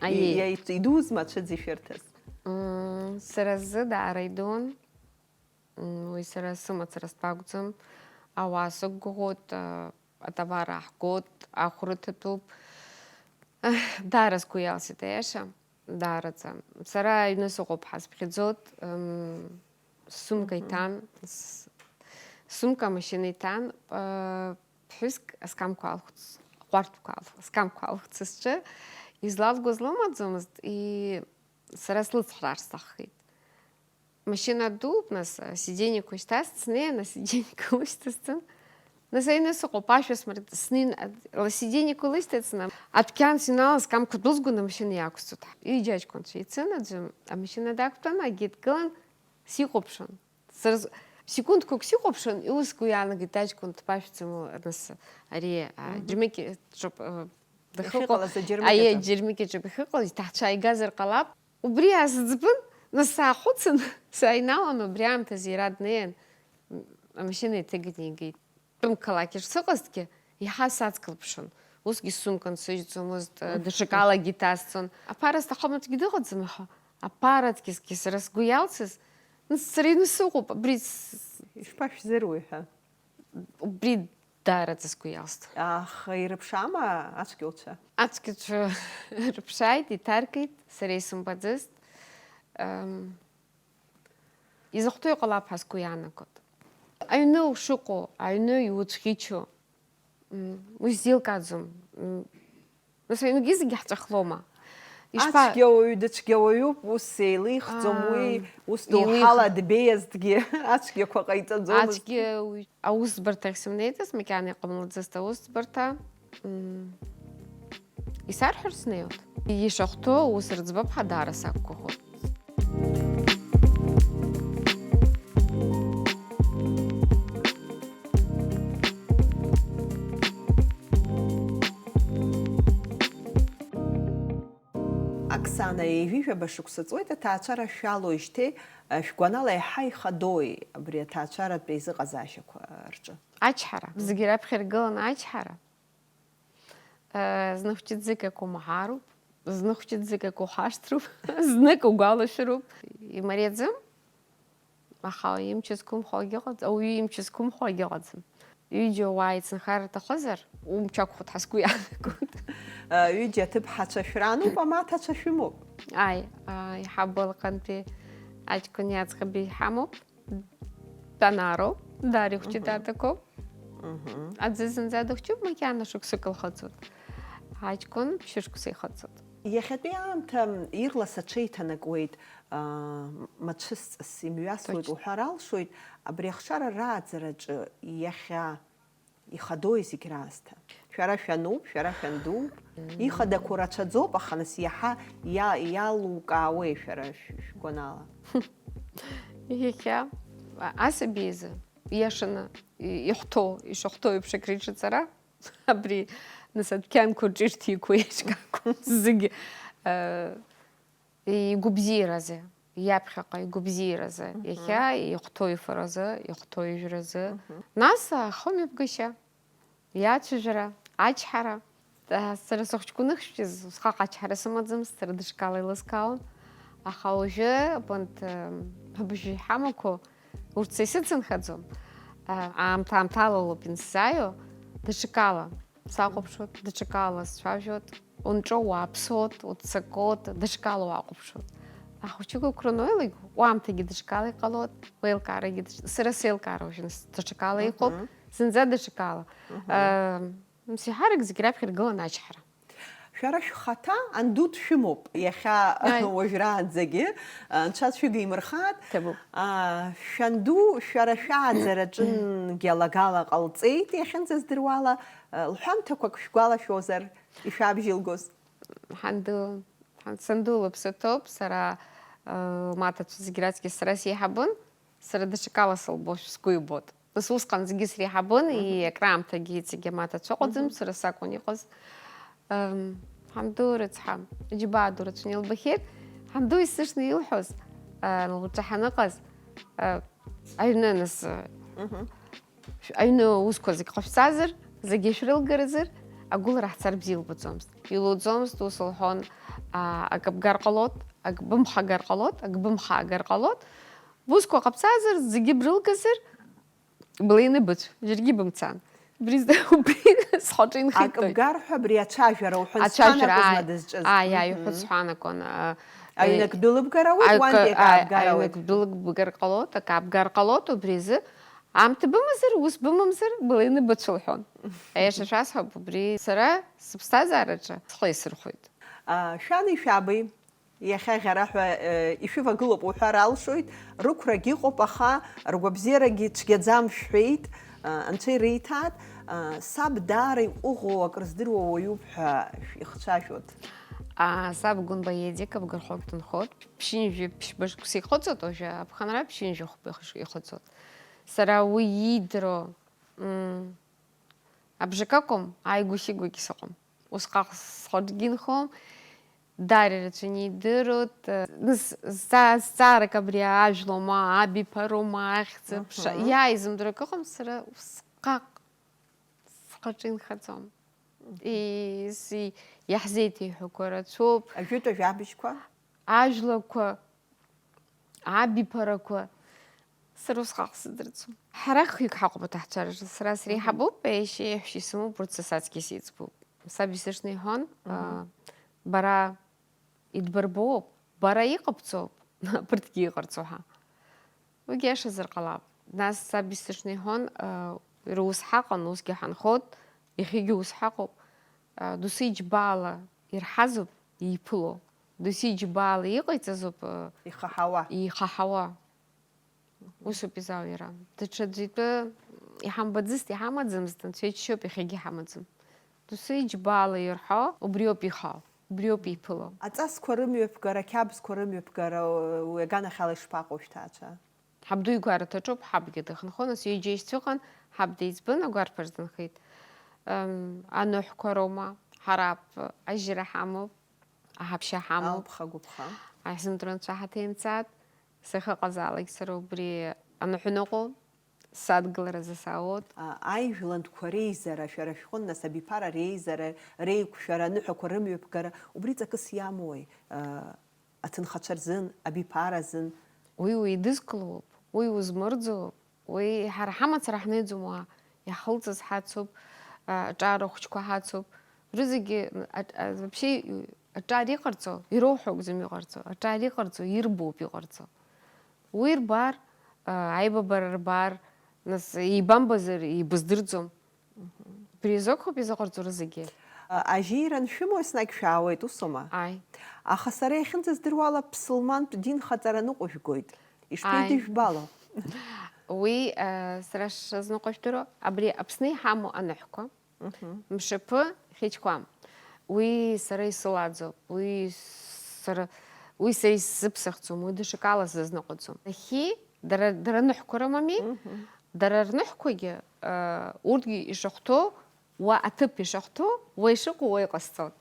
Аиеи. Иа-, идузма ацәыӡ ишәырҭаз? Мм, сара сзы даара идун. Мм, уи сара сымацара стәы акәӡам. Ауаа сықәгәыӷуеит, а, атовар ааҳгоит, ахә рыҭатәуп. Даара сгәы иалсит, аиаша, даараӡа. Сара аҩны сыҟоуп ҳәа сыԥхьаӡоит, мм, сумка Мгм. иҭан, с-, сумка амашьына иҭан, а, ԥҳәыск аскамқәа алхц-, аҟәардәқәа алх-, аскамқәа алхцызҿы излалгоз лымаӡамызт, и-, сара слыцҳраар сҭаххеит. Машьына дууп, нас, асиденникқәа шьҭасҵны, снеин, асиденникқәа лышьҭасҵан. Нас аҩны сыҟоуп, ашәа смырт-, снеин, а, ласиденникқәа лышьҭасҵны, адәқьан сыҩналан, аскамқәа дәылзгон, амашьына иақәсҵоит. Ҩыџьа аҷкәынцәа ицын аӡәы, амашьына дақәтәан, акгьы дгылан, сихәаԥшуан. Сара с-, секундқәак сихәаԥшуан, иус сгәы иаанагеит, аҷкәын дԥашәӡам, нас ари, а, Мгм. џьармыкьаҿоуп, а, дахьыҟоу. Иахьыҟалаз аџьармыкьаҿы. Аиеи, аџьармыкьаҿоуп иахьыҟалаз, иҭаацәааигазар ҟалап. Убри аасыӡбын, нас саахәыцын, сааиналан, убри аамҭазы иара днеин, м, амашьына иҭыганы игеит. Тәым қалақь шсыҟазҭгьы, иаҳа сацклаԥшын. Усгьы ссумка нсыжьӡомызт, Мгм. даҽакалагьы иҭасҵон. Аԥара сҭахымызҭгьы дыҟаӡам, аха аԥара аҵкьысгьы сара сгәы иалсыз, нас сара иҩны сыҟоуп, абри с-, Ишԥашәзыруеи ҳәа? Убри даараӡа сгәы иалст. Аха ирыԥшаама ацәгьауцәа? Ацәгьауцәа рыԥшааит, иҭаркит, сара исымбаӡацт. Ам, изахәҭоу иҟалап ҳәа сгәы иаанагоит. Аҩны ушыҟоу, аҩны иуцәӷьычу, м, уи сзеилкааӡом. М, нас аҩнгьы зегьы ҳҵәахлома? Ишԥа- Ацәгьа уаҩ дыцәгьа уаҩуп, ус еилихӡом уи, Аа, ус еилих- доуҳала дбеиазҭгьы ацәгьақәа ҟаиҵаӡомызт. Ацәгьа уаҩ-, аусбарҭахь сымнеиҵаз, макьана иҟамлаӡацт аусбарҭа. М, исарҳәар снеиуеит. Ишахәҭоу аус рыӡбап ҳәа даара сақәгәыӷуеит. Оксана, ҩажәижәаба шықәса ҵуеит аҭаацәара шәалоуижьҭеи, шәгәанала еиҳа ихадоуи абри аҭаацәаратә еизыҟазаашьақәа рҿы? Ачҳара. Мгм. Зегьы раԥхьа иргыланы ачҳара. Э, зны хәҷы-ӡык акы умаҳароуп, зны хәҷы-ӡык акы ухашҭроуп, знык угәалашәароуп. Имариаӡам, аха имч зқәымхо агьыҟаӡ-, ауаҩы имч зқәымхо агьыҟаӡам. Ҩыџьа уаа еицынхар рҭахызар, умч ақәхоит ҳәа сгәы иаанагоит. Э, ҩыџьа аҭыԥҳацәа шәрануп, амаҭацәа шәымоуп? Ааи, аа, иҳабу алаҟантәи аҷкәыни аӡӷаби ҳамоуп. Данароуп, Дариа хәҷы Мгм. дадақәоуп. Мгм. Аӡы зынӡа дыхәҷуп, макьана шықәсык лхыҵуеит. Аҷкәын ԥшьышықәса ихыҵуеит. Иахьатәи аамҭа ирлас аҽеиҭанакуеит, аа, мацәысҵас имҩасуеит Точно. уҳәар алшоит, абри ахшара рааӡараҿы иахьа ихадоуи зегь раасҭа? Шәара шәануп, шәара шәандууп. Мм. Ихадақәоу рацәаӡоуп, аха нас иаҳа иа-, иалукаауеи шәара шә-, шәгәанала? Иахьа асаби изы, ииашаны, и-, ихәҭоу, ишахәҭоу еиԥш акриҿыҵара, абри, нас, адәқьанқәа рҿы ирҭиқәо иашьқәақәа зегьы, э, игәабзиаразы, иаԥхьаҟа игәабзиаразы, Мгм. иахьа ихәҭоу ифаразы, ихәҭоу ижәразы. Мгм. Нас ахымҩаԥгашьа, иацәажәара, ачҳара. Э, сара сыхәҷқәа ныхшәшәыз, усҟак ачҳара сымаӡамызт, сара дышкала еилыскаауан. Аха уажәы, бынт, э, абыржәы иҳамақәоу, урҭ са исыцынхаӡом. Э, аамҭа-аамҭалоуп инсзааиуа, даҽакала сахәаԥшуеит, даҽакала сцәажәоит, унҿоу уааԥсоит, уццакуеит, даҽакала уахәаԥшуеит. Ахәыҷы гәыӷра аноулак, уаамҭагьы даҽакала иҟалоит, уеилкаарагьы даҽ-, сара сеилкаара уажәы нас даҽакала иҟоуп, Мгм. зынӡа даҽакала. Мгм. Э, Ус иаҳарак зегь раԥхьа иргылан ачҳара. Шәара шәхаҭа анду дшәымоуп, иахьа Аи. уажәраанӡагьы, анцәа дшәыгимырхааит. Ҭабуп. А, шәанду шәара шәааӡара аҿынгьы алагала ҟалҵеит, иахьынӡаздыруала, а, лҳәамҭақәак шәгәалашәозар, ишәабжьылгоз? Ҳанду, ҳан-, санду лыԥсы ҭоуп, сара Лмаҭацәа зегь раҵкьыс сара сеиҳабын, сара даҽакала сылбошәа сгәы ибоит. Нас усҟан зегьы среиҳабын, акраамҭагьы иҵегь амаҭацәа ыҟаӡам, сара сакәын иҟаз. Ам, ҳанду рыцҳа, иџьабаа ду рацәаны илбахьеит. Ҳанду есышны илҳәоз, а, лҿы ҳаныҟаз, а, аҩны нас, а, аҩны усқәа зегь ҟашәҵазар, зегьы шәрылгаразар, агәылара ҳцар бзиа илбаӡомызт. Илуӡомызт, ус лҳәон, а, ак бгар ҟалоит, ак бымхагар ҟалоит, ак бымхаагар ҟалоит. Бусқәа ҟабҵазар, зегьы брылгазар, Блеины быцә, џьаргьы бымцан. Убри зда-, убри схаҿы инхеит. Акы бгар ҳәа абри ацәажәара уҳәан, ацәажәара, сханакәызма ааи, дызҿыз? Ааи, ааи, уҳәа, мгм, сханакуан, а, аҩнак, е, дылыбгар ауеит, акы, уантәи акы ааи, аабгар ауеит. Аҩнак дылыбгар ҟалоит, акы аабгар ҟалоит, убри азы аамҭа бымазар, ус бымамзар, блеины быцә лҳәон. Аиаша шәасҳәап, убри сара сыԥсҭазаараҿы схы исырхәеит. А, шәани шәаби Иахьа ӷьара ҳәа, э, ишәывагылоуп уҳәар алшоит, рықәрагь ыҟоуп, аха ргәабзиарагьы цәгьаӡам шәҳәеит, э, анцәа ириҭааит, э, саб даара иҟәыӷоу, акрыздыруа уаҩуп ҳәа шә-, ихцәажәоит. А, саб Гәынба Едик абгырхәык дынхоит. Ԥшьынҩажәи ԥшьба шықәса ихыҵуеит, уажәы аԥхынра ԥшьынҩажәи хәба ихыш-, ихыҵуеит. Сара уи иидыруа, м, абжак акәым, ааигәа-сигәагьы сыҟам. Усҟак схаҿгьы инхом, даара ирацәаны идыруеит. Нас зҵаа-, зҵаарак абри ажәлома, абиԥарома, ахьӡ-аԥша, аҳа, иааизымдыруа акы ыҟам, сара усҟак схаҿы инхаӡом. Мгм. И-, си-, иаҳзеиҭеиҳәақәо рацәоуп. Ажәытә ажәабжьқәа? Ажәлақәа, абиԥарақәа, сара усҟак сыздырӡом. Ҳара хҩык ҳаҟоуп аҭаҳцәараҿы, сара среиҳабуп, мгм, еишьеи еҳәшьеи сымоуп, урҭ са саҵкьыс иӡбоуп. Саб исышьҭны иҳәон, мгм, а, бара идбырбоуп, бара иҟабҵоуп, абырҭгьы иҟарҵо ҳәа. Уигьы иашазар ҟалап. Нас саб исышьҭны иҳәон, а, иара ус ҳаҟан, усгьы ҳанхоит, иахьагьы ус ҳаҟоуп. А, досу иџьбаала ирҳазуп иԥыло. Досу иџьбаала иҟаиҵазоуп, а, ихаҳауа. Ихаҳауа. Усоуп изаауа иара. Даҽаӡәы итәы иҳамбаӡыст, иҳамаӡамызт, анцәа иџьшьоуп, иахьагьы иҳамаӡам. Досу иџьбаала ирҳәо, убриоуп ихаау, убриоуп иԥыло. Аҵасқәа рымҩаԥгара, ақьабзқәа рымҩаԥгара, уи аганахьала ишԥаҟоу шәҭаацәа? Ҳабду игәараҭаҿоуп, ҳабгьы дыхынҳәуан, нас ҩыџьа еишьцәа ыҟан, ҳаб деиҵбын, агәарԥара дынхеит. Ам, аныҳәқәа роума, ҳара ап-, ажьра ҳамоуп, аҳаԥшьа ҳамоуп. Алԥха-гәыԥха. Аҳзынтәра анцәа ҳаҭеимҵааит, сахьыҟазаалак сара убри аныҳәа ныҟәо, садгыларазы саауеит. А, аижәлантәқәа реизара, шәара шәҟынтә, нас, абиԥара реизара, реиқәшәара, аныҳәақәа рымҩаԥгара, убри ҵакыс иамоуи, а, аҭынхацәа рзын, абиԥара азын? Уи уидызкылоуп, уи узмырӡуп, уи ҳара ҳамацара ҳнеиӡом уа, иаҳхылҵыз ҳацуп, а, аҿар ахәыҷқәа ҳацуп. Рызегьы, а, а, вообще, аҿар иҟарҵо, ироуҳәо акәӡам иҟарҵо, аҿар иҟарҵо, ирбоуп иҟарҵо. Уи рбар, а, аибабара рбар, нас, еибамбазар, еибыздырӡом. Мгм. Убри азоуп изыҟарҵо рызегьы. А, ажьира аншәымоу еснагь шәаауеит, усоума? Ааи. Аха сара иахьынӡаздыруа ала, ԥсылмантә динхаҵара ныҟәыжәгоит. Ааи. Ишԥеидыжәбало? Уи, а, сара сшазныҟәыжәдыруа, абри Аԥсны иҳамоу аныҳәқәа, Мгм. Мшаԥы хьычқәам. Уи сара исылааӡом, уи сара, уи сара исзыԥсахӡом, уи даҽакала сзызныҟәаӡом. Нахьхьи, дара, дара ныҳәқәа рымами, Мгм. Дара рныҳәқәагьы, э, урҭгьы ишахәҭоу, уа аҭыԥ ишахәҭоу, уа ишыҟоу, уа иҟасҵоит.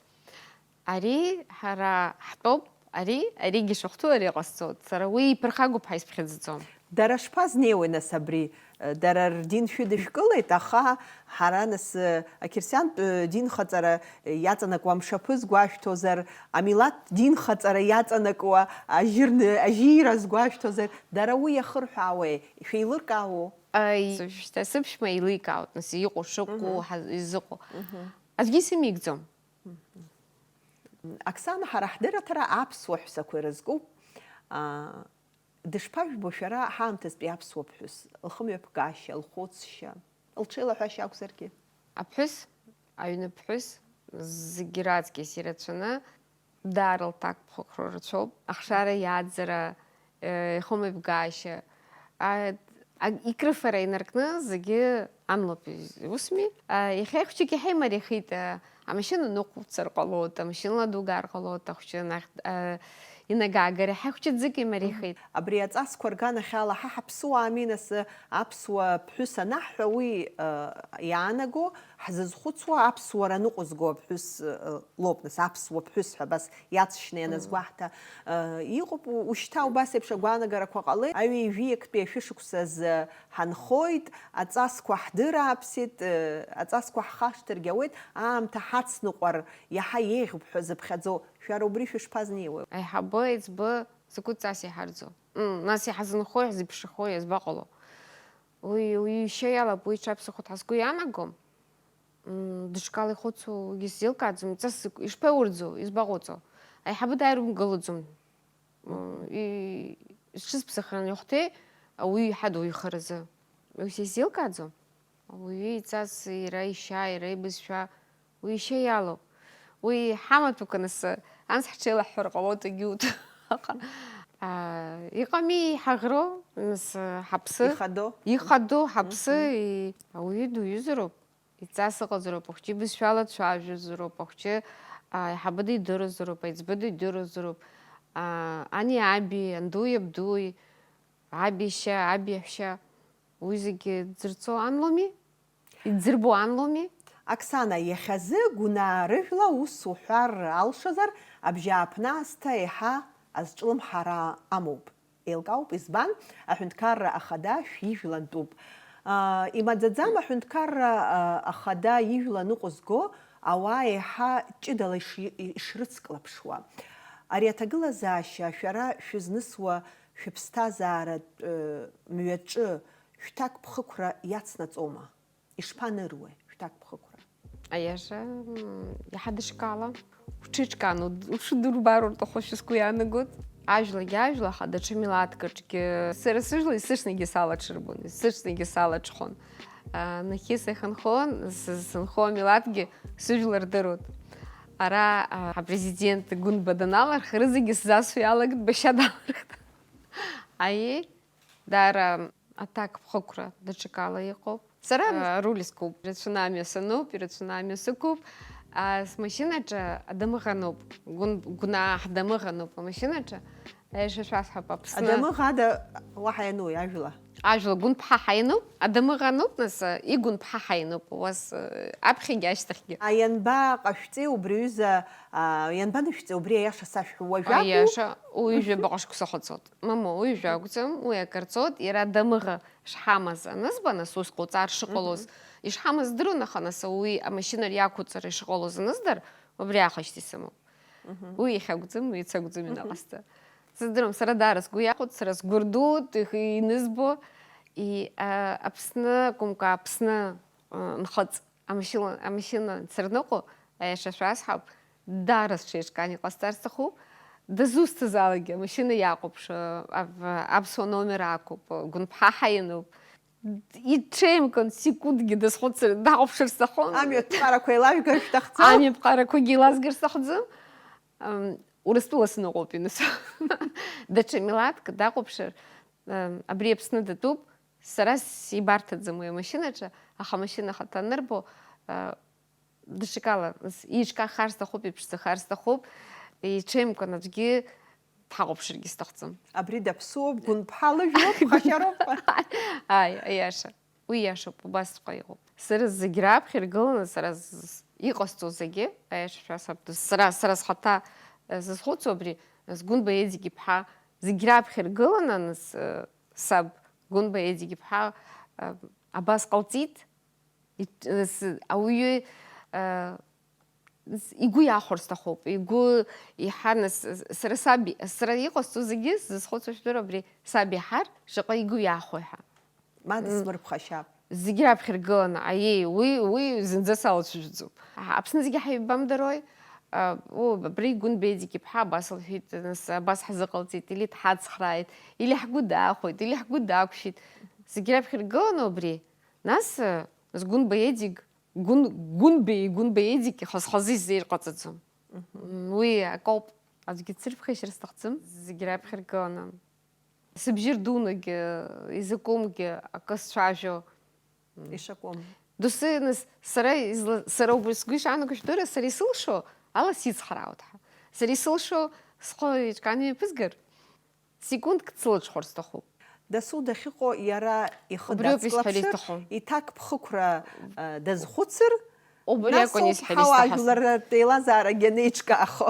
Ари ҳара ҳтәоуп, ари, аригьы шахәҭоу, ари ҟасҵоит. Сара уи иԥырхагоуп ҳәа исԥхьаӡаӡом. Дара шԥазнеиуеи, нас, абри? Дара рдин шәыдышәкылеит, аха ҳара, нас, ақьырсиантә динхаҵара иаҵанакуа мшаԥы згәашәҭозар, амилаҭ динхаҵара иаҵанакуа ажьырны-, ажьира згәашәҭозар, дара уи иахырҳәаауеи? Шәеилыркаауоу? Аи, шьҭа сыԥшәма еиликаауеит, нас, иҟоу шыҟоу, Мгм. ҳа-, изыҟоу. Мгм. Аӡәгьы исымеигӡом. Мгм. Оксана, ҳара ҳдырраҭара аԥсуа ҳәсақәа ирызкуп. А, дышԥажәбо шәара ҳаамҭазтәи аԥсуа ԥҳәыс, лхымҩаԥгашьа, лхәыцшьа, лҽеилаҳәашьа акәзаргьы? Аԥҳәыс, аҩны ԥҳәыс, зегьы раҵкьыс ирацәаны, даара лҭакԥхықәра рацәоуп. Ахшара иаӡара, э, ихымҩаԥгашьа, а, а, икрыфара инаркны зегьы анлоуп, усми? А, иахьа ихәҷык иаҳа имариахеит, а, амашьына ныҟәцар ҟалоит, амашьынала дугар ҟалоит, ахәҷы анахь, а, Инагагара ҳахәҷы ӡык имариахеит. Абри аҵасқәа рганахьала ҳа ҳаԥсуаами, нас, аԥсуа ԥҳәыс анаҳҳәа, уи, э, иаанаго, ҳзызхәыцуа аԥсуара ныҟәызго аԥҳәыс, э, лоуп, нас, аԥсуа ԥҳәыс ҳәа абас иацшьны ианазгәаҳҭа, э, иҟоуп. У-, ушьҭа убас еиԥш агәаанагарақәа ҟалеит. Аҩеижәи актәи ашәышықәса азы ҳанхоит, аҵасқәа ҳдырааԥсеит, э, аҵасқәа ҳхашҭыргьы ауеит, аамҭа ҳацныҟәар иаҳа еиӷьуп ҳәа зыԥхьаӡо. Шәара убри шәышԥазнеиуеи? Аиҳабы, аиҵбы, закәытә ҵас иҳарӡо? М, нас иҳазынхои, ҳзеиԥшрахои, иазбаҟало? Уи, уи ишьа иалоуп, уи иҽаԥсахуеит ҳәа сгәы иаанагом. М, дышкала ихәыцуагьы сзеилкааӡом, ҵас ишԥаурӡо, избаҟоуҵо? Аиҳабы дааир умгылаӡом. М, и-, зҽызԥсахран иахәҭеи, ауаҩы иҳадоу ихаразы. Уи са исзеилкааӡом. Ауаҩы иҵас, иара ишьа, иара ибызшәа, уи ишьа иалоуп. Уи ҳамаҭәақәа нас, анс ҳҽеилаҳҳәар ҟалоит, егьут. Аха, а, иҟами иҳаӷроу, нас, ҳаԥсы. Ихадоу? Ихадоу ҳаԥсы, Мгм. и-, ауаҩы дуаҩызароуп. Иҵас ыҟазароуп, ахәҷы ибызшәала дцәажәозароуп, ахәҷы, а, аиҳабы дидыруазароуп, аиҵбы дидыруазароуп, а, ани аби, андуи абдуи, аби иашьа, аби иаҳәшьа, уи зегьы дзырҵо анломи? Идзырбо анломи? Оксана, иахьазы Гәынаа рыжәла ус уҳәар алшазар, абжьааԥны аасҭа еиҳа азҿлымҳара амоуп. Еилкаауп, избан? Аҳәынҭқарра ахада шәижәлантәуп. Аа, имаӡаӡам аҳәынҭқарра, аа, ахада ижәла ныҟәызго ауаа еиҳа ҷыдала иши-, ишрыцклаԥшуа. Ари аҭагылазаашьа шәара шәызнысуа шәыԥсҭазааратә, э, мҩаҿы шәҭакԥхықәра иацнаҵома? Ишԥаныруеи шәҭакԥхықәра? Аиаша, м, иаҳа дышкала, уҽыҿкааны уд-, уҽудурбар урҭахушәа сгәы иаанагоит. Ажәлагьы ажәлаха, даҽа милаҭк аҿгьы. Сара сыжәла исышнагьы салаҽырбон, исышнагьы салаҽхон. А, нахьхьи сахьынхон, с-, сынхо амилаҭгьы сыжәла рдыруан. Ара, а, апрезидент Гәынба даналырх, рызегьы сзасҳәо иалагеит, башьа далырхт. Аиеи, даара аҭакԥхықәра даҽакала иҟоуп. Сара, а, аруль скуп, ирацәаны амҩа сануп, ирацәаны амҩа сықәуп. А, смашьынаҿы адамыӷ ануп, Гәын-, Гәынаа ҳдамыӷ ануп амашьынаҿы. Аиаша шәасҳәап, Аԥсны. Адамыӷ ада уаҳа иануи, ажәла? Ажәла Гәынԥҳа ҳаинуп, адамыӷ ануп, нас, а, игәынԥҳа ҳаинуп, уас, а, аԥхьагьы ашьҭахьгьы. А, ианба ҟашәҵеи убри аҩыза, а, ианбанышәҵеи убри аиаша сашәҳәа уажәакәу? Аиаша, уи жәабаҟа шықәса хәыцуеит. Мамоу, уи жәакәӡам, уи акыр ҵуеит, иара адамыӷа шҳамаз анызба, нас ус ҟауҵар шыҟалоз, Мгм. ишҳамаз здыруан, аха нас уи амашьына иақәуҵара ишыҟалоз аныздыр, убри аахыс исымоуп. Мгм. Уи иахьакәӡам, уи ицакәӡам Мгм. инаҟасҵа. Сыздырам, сара даара сгәы иахәоит, сара сгәырдуут, их-, инызбо, и-, а, Аԥсны, акәымкәа, Аԥсны, а, нхыҵ. Амашьына, амашьына сырныҟәо, аиаша шәасҳәап, даара сҽеиҿкаан иҟасҵар сҭахуп. Дызусҭазаалакгьы амашьына иахәаԥшуа, ав-, аԥсуа номер ақәуп, Гәынԥҳа ҳаинуп. Иҽеимкын секундгьы дысхәыцыр, дахәаԥшыр сҭахын. Амҩатә ԥҟарақәа еилажәгар шәҭахӡам? Амҩатә ԥҟарақәагьы еилазгар сҭахӡам. Ам, Урыстәыла сныҟәоуп, иныс. Даҽа милаҭк дахәаԥшыр, ам, абри Аԥсны датәуп. Сара сибарҭаӡам уи амашьынаҿы, аха амашьына ахаҭа анырбо, а, даҽакала, с-, еиҿкаахар сҭахуп, иԥшӡахар сҭахуп, иҽеимкәан аӡәгьы дҳахәаԥшыргьы сҭахӡам. Абри даԥсуоуп, Гәынԥҳа лыжәлоуп, ԥхашьароуп. Ааи, аиаша. Уи иашоуп, убасҵәҟьа иҟоуп. Сара зегь раԥхьа иргыланы, сара з-, иҟасҵо зегьы, аиаша шәасҳәап, сара, сара схаҭа, э, сызхәыцуа абри, э, Гәынба Едик иԥҳа, зегь раԥхьа иргыланы, нас, э, саб Гәынба Едик иԥҳа, э, абас ҟалҵит, ит-, э, с-, ауаҩы, э, с-, игәы иахәар сҭахуп, игәы иҳар, нас, с-, сара саб, сара иҟасҵо зегьы сзызхәыцуа жәдыруа абри саб иҳар, шаҟа игәы иахәои ҳәа. Ма М. дысмырԥхашьап. Зегь раԥхьа иргыланы, аиеи, уи, уи зынӡа салацәажәаӡом. Аԥсны зегьы ҳаибамдарои? А, о, абри Гәынба Едик иԥҳа абас лҳәеит, нас абас ҳзыҟалҵеит, или дҳацхрааит, или ҳгәы даахәеит, или ҳгәы дақәшәеит. Зегь раԥхьа иргыланы убри. Нас, а, Гәынба Едик, Гәын-, Гәынбеи, Гәынба Едик ихаз-хазы изеирҟаҵаӡом. Мгм. М, уи акоуп. Аӡәгьы дсырԥхашьар сҭахӡам, зегь раԥхьа иргыланы. Сыбжьы рдунагьы, изакәымгьы акы сцәажәо. Ишакәым. Доусы, нас, сара изла-, сара убри сгәы ишаанаго жәдыруа, сара исылшо ала сицхраауеит ҳәа. Сара исылшо, Схы еиҿкааны иаԥызгар, секундк дсылаҽхәар сҭахуп. Дасу дахьыҟоу иара ихы Убриоуп исҳәар дацклаԥшыр, исҭаху. Иҭакԥхықәра э, дазхәыцыр, Убри нас акәын ауп исҳәар ҳауаа исҭахыз. жәлар реилазаарагьы анеиҿкаахо.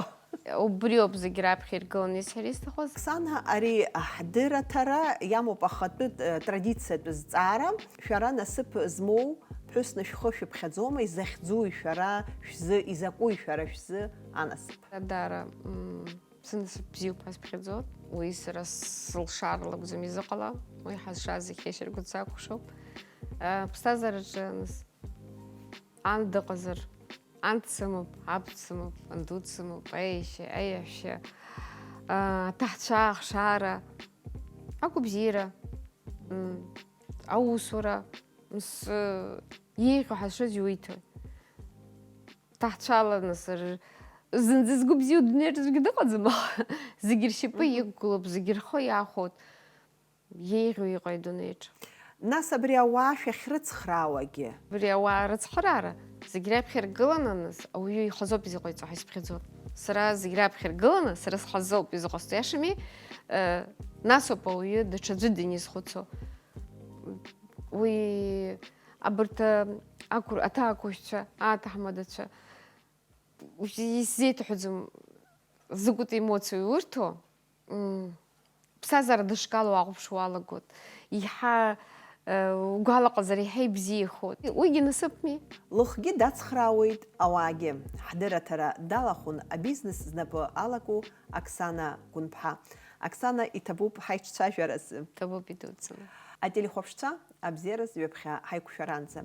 Убриоуп зегь раԥхьа иргыланы исҳәар исҭахыз. Оксана, ари аҳдырраҭара иамоуп ахатәы э, традициатә зҵаара. Шәара насыԥ змоу ԥҳәысны шәхы шәыԥхьаӡома, изахьӡуи шәара шәзы, изакәуи шәара шәзы анасыԥ? Даара, м, сынасыԥ бзиоуп ҳазԥхьаӡо, уи сара сылшар лакәӡам изыҟала, уи ҳазшаз зегь ҳаишьаргәыҵ сакәыхшоуп. Э, ԥсҭазаараҿы нас ан дыҟазар, ан дсымоуп, аб дсымоуп, анду дсымоуп, аиашьа, аиаҳәшьа, э, аҭаҳцәа, ахшара, агәабзиара, м, аусура, мс, э, еиӷьу ҳазшаз иуиҭоит. Ҭаҳцәаланы сыр-, зынӡа згәы бзиоу дунеиаҿ аӡәгьы дыҟаӡам, аха зегь ршьапы иқәгылоуп, зегь рхы иахәоит, еиӷьу иҟои адунеиаҿ. Нас абри ауаа шәахьрыцхраауагьы? Абри ауаа рыцхраара зегь раԥхьа иргыланы, нас, ауаҩы ихазоуп изыҟаиҵо ҳәа исыԥхьаӡо. Сара зегь раԥхьа иргыланы, сара схазоуп изыҟасҵо, иашами? Э, насоуп ауаҩы даҽаӡәы данизхәыцо. Уи абарҭ, э, ақәыр-, аҭакәажәцәа, аҭаҳмадацәа, исзеиҭаҳәаӡом, закәытә емоциа урҭо, м, ԥсҭазаара дышгалоу уахәаԥшуа уалагоит. Иаҳа, э, угәалаҟазар иаҳа ибзиахоит. Уигьы насыԥми. Лыхгьы дацхраауеит, ауаагьы. Ҳдырраҭара далахәын абизнес знапы алаку Оксана Гәынԥҳа. Оксана, иҭабуп ҳаиҿцәажәаразы. Ҭабуп идуӡӡаны. Ателехәаԥшцәа, абзиараз ҩаԥхьа ҳаиқәшәаранӡа.